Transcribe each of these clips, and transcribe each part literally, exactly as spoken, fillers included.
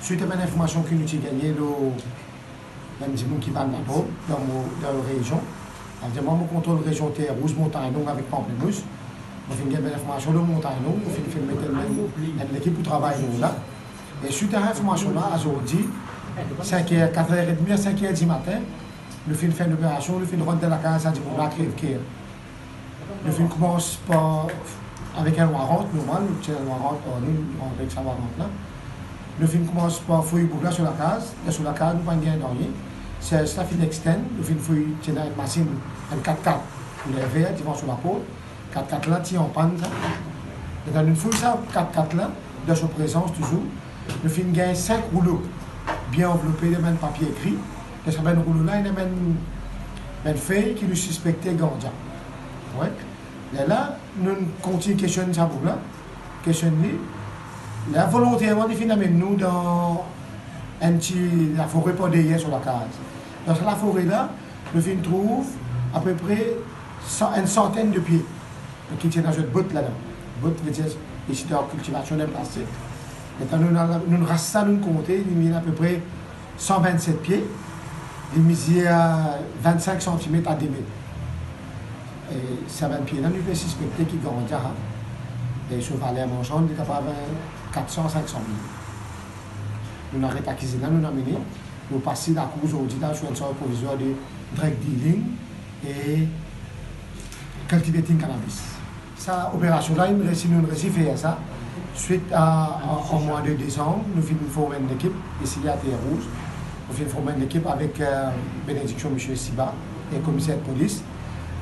Swit a bann informasion ki nou ti gagne lor bann dimoun ki vann ladrog dan mo, dan rezion. Savedir mwa, mo kontrol rezion Terre Rouge, Montagne Longue avek Pamplemousse. Mo finn gagn bann informasion lor Montagne Longue, mo finn, finn met enn, enn lekip pou travay lor la. E swit a informasion la, azordi, sink er, kat er edmi a sink er dimatin, nou finn fer enn operasion, nou finn rant dan lakaz sa dimoun la, Krev Ker. Nou finn koumans par, avek enn warant normal, nou ti ena enn warant ar nou, nou rantre ek sa warant la. Nou finn koumans par fouy boug la so lakaz, dan so lakaz nou pa'nn gagn nanye. Serz la finn extend, nou finn fouy, ti ena enn masinn, enn kat-kat, kouleur ver, devan so laport. Kat-kat la ti an pann sa. Letan nou fouy sa kat-kat la, dan so prezans touzour, nou finn gagn sink roulo bien anvlope dan bann papie ekri. Dan sa bann roulo la, ena bann, bann fey ki nou sispekte ganja. Wi. Lerla, nou kontign kestionn sa boug la, kestionn li. Lerla, volonterman, li finn amenn nou dan enn ti lafore par deryer so lakaz. Dan sa lafore la, nou finn trouv apepre san, enn santenn de pie ki ti ena zot bot ladan. Bot, vedir, li ti dan kiltivasion dan plastik. Letan nou, nou ras sa, nou konte, li vinn apepre san vennset pie, li mizir vennsink santimet a de met. E sa bann pie la, nou pe sispekte ki ganja, e so valer marsann, li kapav kat san, sink san mil. Nou aret akize la, nou amene, nou pas li lakour zordi la, sou enn sart provizwar de drug dealing e cultivating cannabis. Sa operasion la, inn resi, nou resi fer sa. Swit a, a, an mwa de desanm, nou finn form enn lekip isi a Terre Rouge. Nou finn form enn lekip avek, eh, benediksion misie Siba e komiser polis.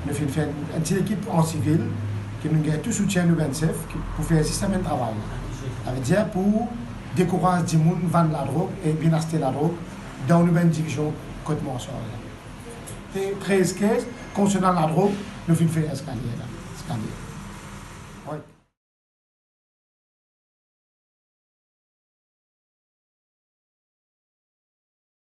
Nou finn fer enn, enn ti lekip an sivil, ki nou gagn tou soutien nou bann sef, ki pou fer zis sa mem travay. Savedir pou dekouraz dimoun vann ladrog e vinn aste ladrog dan nou bann divizion kot Marsal la. Trez kez, konsernan ladrog, nou finn fer eskalie la. Eskalie.